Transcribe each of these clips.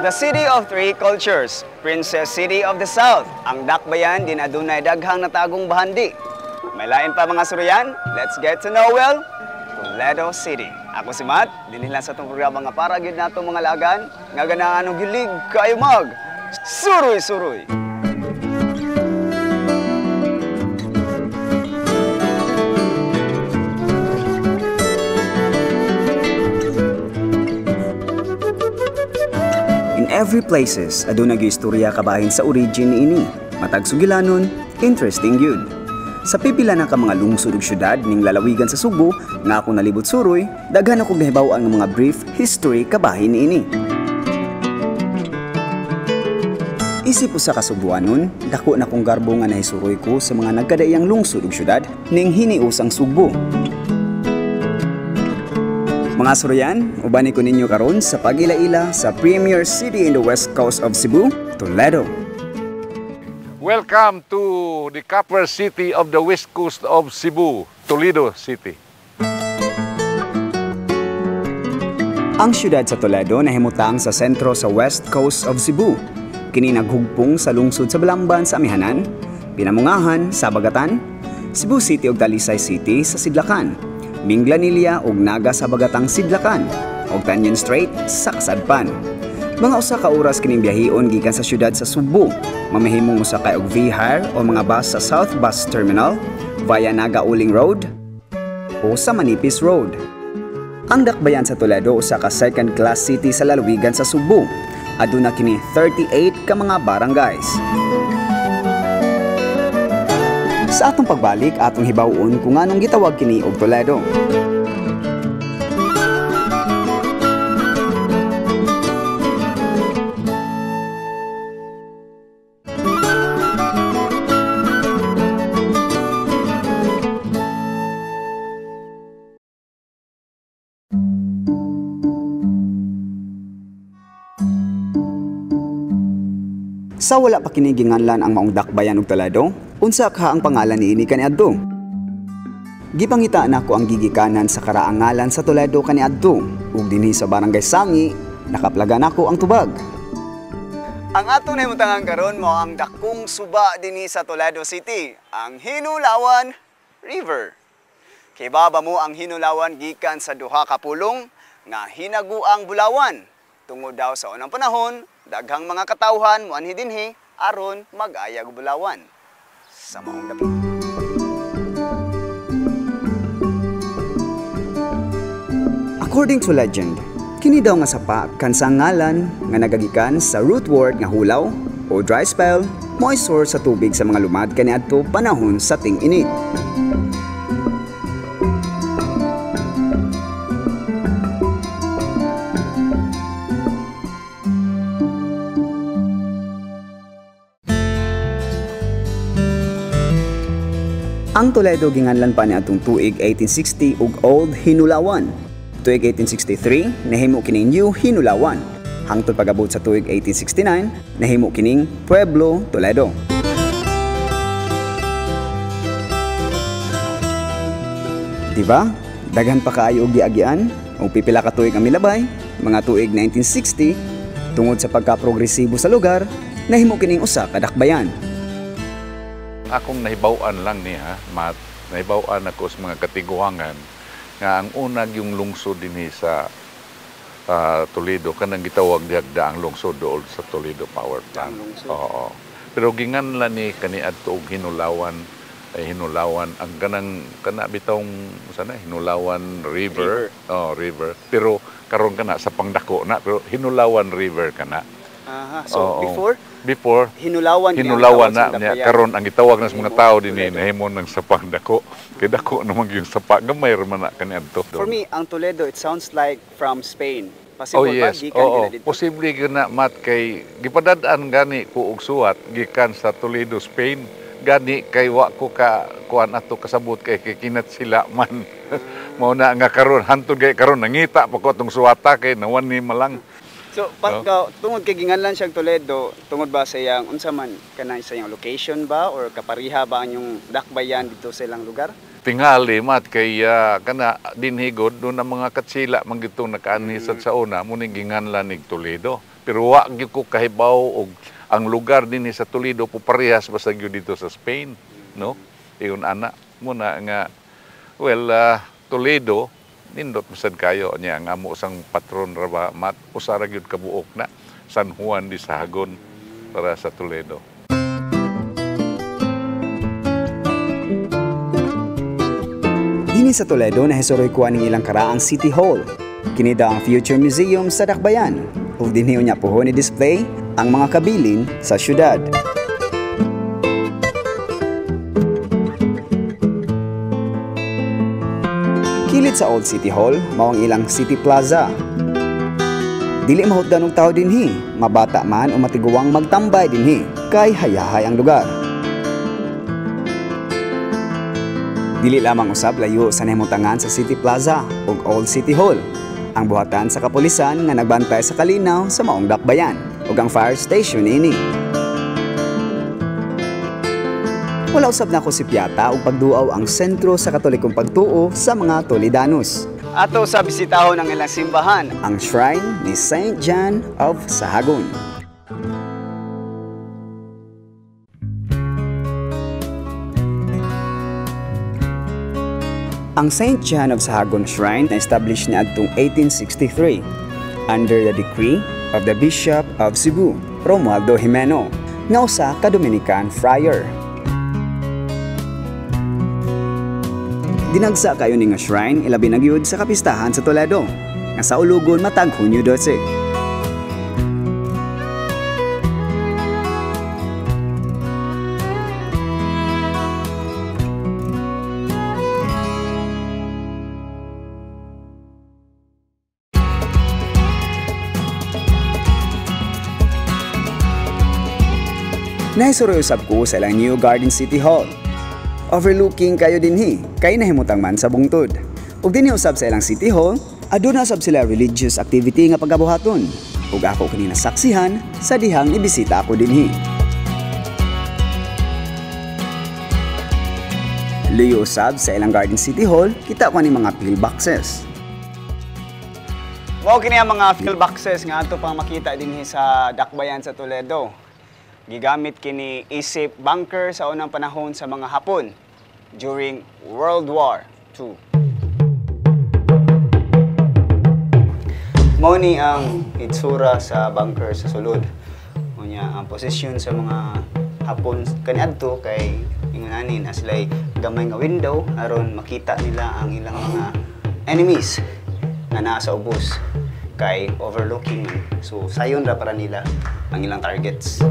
The City of Three Cultures, Princess City of the South. Ang dakbayan din adunay daghang natagong bahandi. May lain pa, mga suruyan? Let's get to know, well, Toledo City. Ako si Matt, dinhi lang sa atong programa nga para gyud nato mga lagan nga ganahan og hilig kaayo mag suroy-suroy. In every places, aduna gyud istorya kabahin sa origin niini. Matag sugilanon, interesting gyud. Sa pipila na ka mga lungsod ug syudad ning lalawigan sa Sugbo nga ako nalibot suroy, daghan akong nahibaw-an nga mga brief history kabahin niini. Isip usa ka Sugbuanon, dako na kong garbo nga nahisuroy ko sa mga nagkadaiyang lungsod ug syudad ning hinius ang Sugbo. Mga suroyan, ubani ko ninyo karon sa pag-ila-ila sa premier city in the west coast of Cebu, Toledo. Welcome to the copper city of the west coast of Cebu, Toledo City. Ang siyudad sa Toledo nahimutang sa sentro sa west coast of Cebu. Kini naghugpong sa lungsod sa Balamban sa Amihanan, Pinamungahan sa Bagatan, Cebu City ug Talisay City sa Sidlakan, Minglanilla ug Naga sa Bagatang Sidlakan, ug Tañon Strait sa Kasadpan. Mga usa ka oras kining biyahon gikan sa siyudad sa Sugbo. Mamahimong mosakay og V-Hire o mga bus sa South Bus Terminal via Naga Uling Road o sa Manipis Road. Ang dakbayan sa Toledo usa ka second class city sa lalawigan sa Sugbo. Aduna kini 38 ka mga barangays. Sa atong pagbalik, atong hibaw-on kung anong gitawag kini og Toledo. Sa wala pa kini ginganlan ang maong dakbayan og Toledo, unsa ka ang pangalan niini kaniadto? Gipangita nako ang gigikanan sa karaangalan sa Toledo kaniadto ug dinhi sa Barangay Sangi nakaplaga nako ang tubag. Ang ato nahimutangan karon mao ang dakong suba dinhi sa Toledo City, ang Hinulawan River. Kay baba mo ang Hinulawan gikan sa duha ka pulong nga hinaguang bulawan. Tungod daw sa unang panahon, daghang mga katawhan moanhi dinhi aron mag-ayag bulawan sa maong dapit. According to legend, kini daw nga sapa kansa ngalan nga nagagikan sa root word nga hulaw o dry spell, moisture sa tubig sa mga lumad kaniadto panahon sa ting-init. Ang Toledo ginganlan pa niadtong tuig 1860 ug Old Hinulawan. Tuig 1863 nahimo kining New Hinulawan. Hangtod pag-abot sa tuig 1869 nahimo kining Pueblo Toledo. Diba? Daghan pa kaayo og giagian ug pipila ka tuig ang milabay, mga tuig 1960, tungod sa pagka-progresibo sa lugar, nahimo kining usa ka dakbayan. Akong nahibaw-an lang niya, Matt, nahibaw-an ako sa mga katiguangan nga ang unag yung lungsod dinhi sa Toledo, kanang gitawag dihag daang lungsod dool sa Toledo Power Plant. Oo. Pero ginganlan ni kaniadto og Hinulawan, ay Hinulawan ang kanang kana bitawng sana Hinulawan River. River. Oh, river. Pero karon kana sa pangdako na, pero Hinulawan River kana. Aha. So Oo. before Before Hinulawan Hinulawan na niya karon ang gitawag na sa mga tao dinhi nahimo ng sapang dako. Kay dako naman yung sapa, gamay ra man na kaniadto. For me, ang Toledo, it sounds like from Spain. Possible Oh yes, ba gikan oo. gina dito? Posible gyud na, Matt, kay gipadad-an gani ko og suwat gikan sa Toledo, Spain. Gani kay wa ko ka kuan ato kasabot kay kinat sila man. Mao na nga karon hantod kay karon nangita pa ko atong suwata kay nawan ni malang. So, pagka, tungod kay ginganlan siyang Toledo, tungod ba sa iyang unsa man kanang sa iyang location ba or kapariha ba ang iyong dakbayan dito sa ilang lugar? Tingali, Mat, kay kana dinhi gud doon ang mga katsila man gitong nakaanhi sad sa una mo ning ginganlan nig Toledo. Pero wa gyud ko kahibaw og ang lugar dinhi sa Toledo po parehas basta gyud dito sa Spain, no? Ingon ana muna nga, well, Toledo nindot masad kayo niya. Ang amo sang patron ra ba, mat usa ra gyud ka buok na San Juan de Sahagun para sa Toledo. Dinhi sa Toledo, nahisuroy ko aning ilang karaang City Hall. Kini daw ang future museum sa Dakbayan. Ug dinhi unya puhon i-display ang mga kabilin sa syudad. Kilid sa Old City Hall, mao ang ilang City Plaza. Dili mahutdan og tao dinhi, mabata man o matiguang magtambay dinhi, kay hayahay ang lugar. Dili lamang usab layo sa nahimutangan sa City Plaza ug Old City Hall ang buhatan sa kapulisan nga nagbantay sa kalinaw sa maong dakbayan ug ang fire station ini. Wala usab nako sipyata ug pagduaw ang sentro sa Katolikong pagtuo sa mga Toledanos. Ato sa bisitahon ang ilang simbahan, ang Shrine ni Saint John of Sahagun. Ang Saint John of Sahagun Shrine na-establish niadtong 1863 under the decree of the Bishop of Cebu, Romualdo Jimeno, nga usa ka Dominican friar. Dinagsa kayo ni nga shrine ilabi na gyud sa kapistahan sa Toledo, nga sa ulugon matag Hunyo 12. Naisuroy usab ko sa ilang New Garden City Hall. Overlooking kayo dinhi, kay nahimutang man sa bungtod. Ug dinhi usab sa ilang City Hall, aduna usab sila religious activity nga pagabuhaton. Ug ako kini nasaksihan sa dihang ibisita ako dinhi. Luyo usab sa ilang Garden City Hall, kita ko ni mga pillboxes. Mao kini ang mga pillboxes nga ato pang makita dinhi sa Dakbayan sa Toledo. Gigamit kini isip bunker sa unang panahon sa mga Hapon during World War II. Mao ni ang itsura sa bunker sa sulod. Unya ang posisyon sa mga Hapon kaniadto kay ingon ani na sila'y gamay nga window aron makita nila ang ilang mga enemies na naa sa ubos kay overlooking man. So sayon ra para nila ang ilang targets.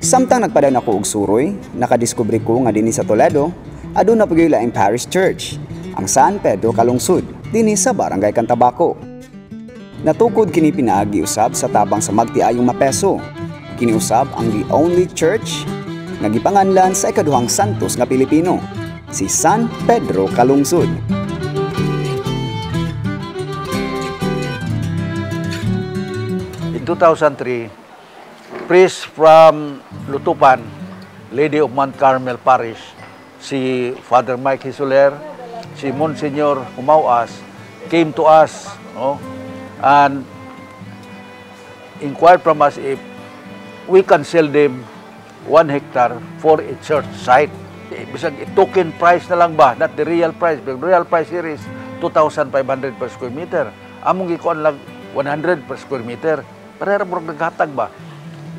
Samtang nagpadayon ako og suroy, nakadiskubre ko nga dinhi sa Toledo, aduna pa gyud laing parish church, ang San Pedro Kalungsod, dinhi sa Barangay Cantabaco. Natukod kini pinaagi usab sa tabang sa magtiayong mapeso. Kini usab ang the only church nga gipanganlan sa ikaduhang santos nga Pilipino, si San Pedro Kalungsod. In 2003, priest from Lutupan, Lady of Mount Carmel Parish, si Father Mike Hisuler, si Monsignor Humauas, came to us, no, and inquired from us if we can sell them 1 hectare for a church site. Bisag token price na lang ba, not the real price. The real price here is 2,500 per square meter. Among gikuan lang 100 per square meter. Pero murag naghatag ba?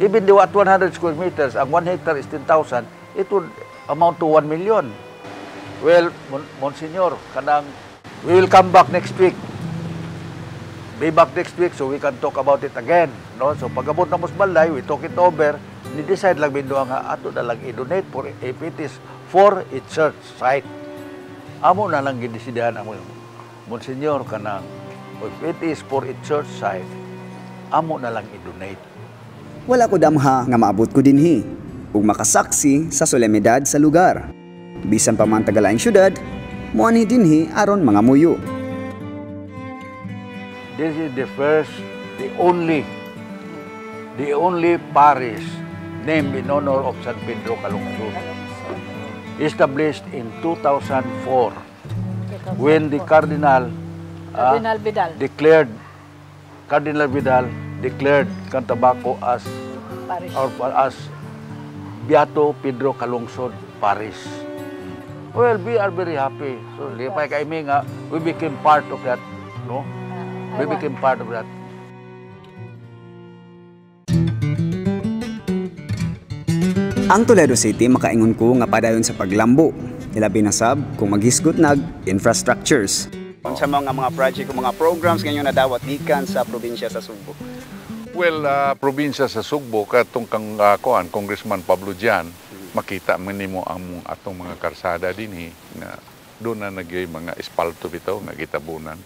Even though at 100 square meters, ang 1 hectare is 10,000, it would amount to 1 million. Well, Monsignor, kanang, we will come back next week. Be back next week so we can talk about it again. No? So pag-abot na mos balay, we talk it over, ni-decide lang bindo nga ato na lang i-donate for if it is for a church site. Amo na lang gidesidihan amo. Monsignor, kanang, if it is for a church site, amo na lang i-donate. Wala ko damha nga maabot ko dinhi ug makasaksi sa solemnidad sa lugar. Bisan pa man tagalaing syudad, moanhi dinhi aron mga muyo. This is the first, the only parish Named in honor of San Pedro Calungsod. Established in 2004 when the Cardinal Cardinal Vidal. Declared, Cardinal Vidal declared Cantabaco as Parish. Or as Beato Pedro Calungsod Parish. Well, we are very happy. So, lipay kay mi nga, we became part of that, no? We became part of that. Ang Toledo City, makaingon ko nga padayon sa paglambo. Ilabi na sab kung maghisgot nag infrastructures. Unsa mga project o mga programs ngayon nadawat gikan sa probinsya sa Sugbo? Well, probinsya sa Sugbo, katong kang kuan, Congressman Pablo Dian, makita man nimo ang atong mga karsada dinhi nga doon na nagyoy mga espalto bitaw nga gitabunan.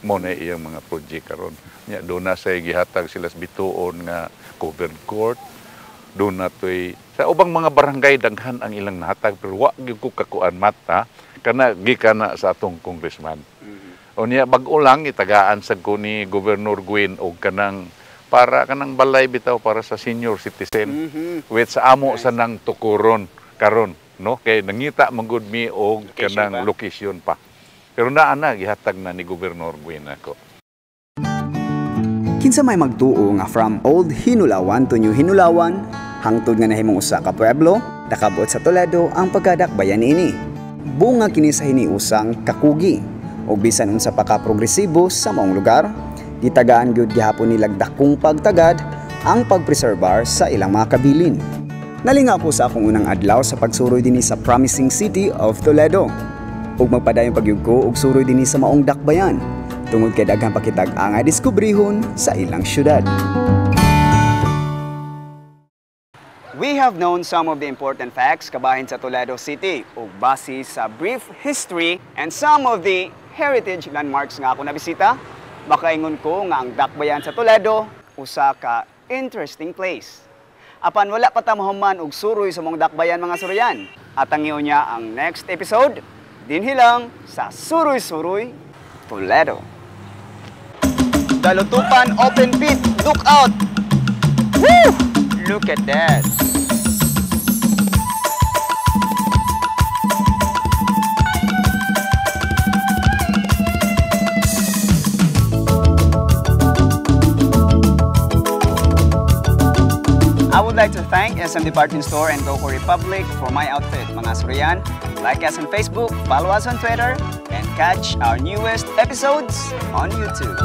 Mo na iyang mga project karon. Nya doon na say gihatag sila sa bituon nga covered court. Doon na to'y sa ubang mga barangay, daghan ang ilang nahatag, pero wa gyud ko kakuan mata kana gikan na sa atong congressman. Unya bag-o lang itagaan sad ko ni Governor Gwen og kanang para kanang balay bitaw para sa senior citizen. With sa amo sa nang tukuron karon, no, kay nangita man gud mi og Location kanang pa. Location pa. Pero naa na, gihatag na ni Governor Gwen ako. Kinsa may magtuo nga from Old Hinulawan to New Hinulawan, hangtod nga nahimong usa ka pueblo, nakabot sa Toledo ang pagkadakbayan niini. Bunga kini sa hiniusang kakugi ug bisan unsa pa ka progresibo sa maong lugar, gitagaan gyud gihapon nilag dakong pagtagad ang pagpreserbar sa ilang mga kabilin. Nalingaw ko sa akong unang adlaw sa pagsuroy dinhi sa promising city of Toledo. Ug magpadayon pagyud ko og suroy dinhi sa maong dakbayan tungod kay daghan pa kitag angay diskubrihon sa ilang syudad. We have known some of the important facts kabahin sa Toledo City ug base sa brief history and some of the heritage landmarks nga ako nabisita, makaingon ko nga ang dakbayan sa Toledo usa ka interesting place. Apan wala pa ta mahuman og suroy sa mong dakbayan, mga suroyan. At ang niya ang next episode, dinhi lang sa Suroy-Suroy Toledo. Dalutupan Open Pit, look out! Woo! Look at that! I would like to thank SM Department Store and Coco Republic for my outfit. Mga Suryan, like us on Facebook, follow us on Twitter, and catch our newest episodes on YouTube.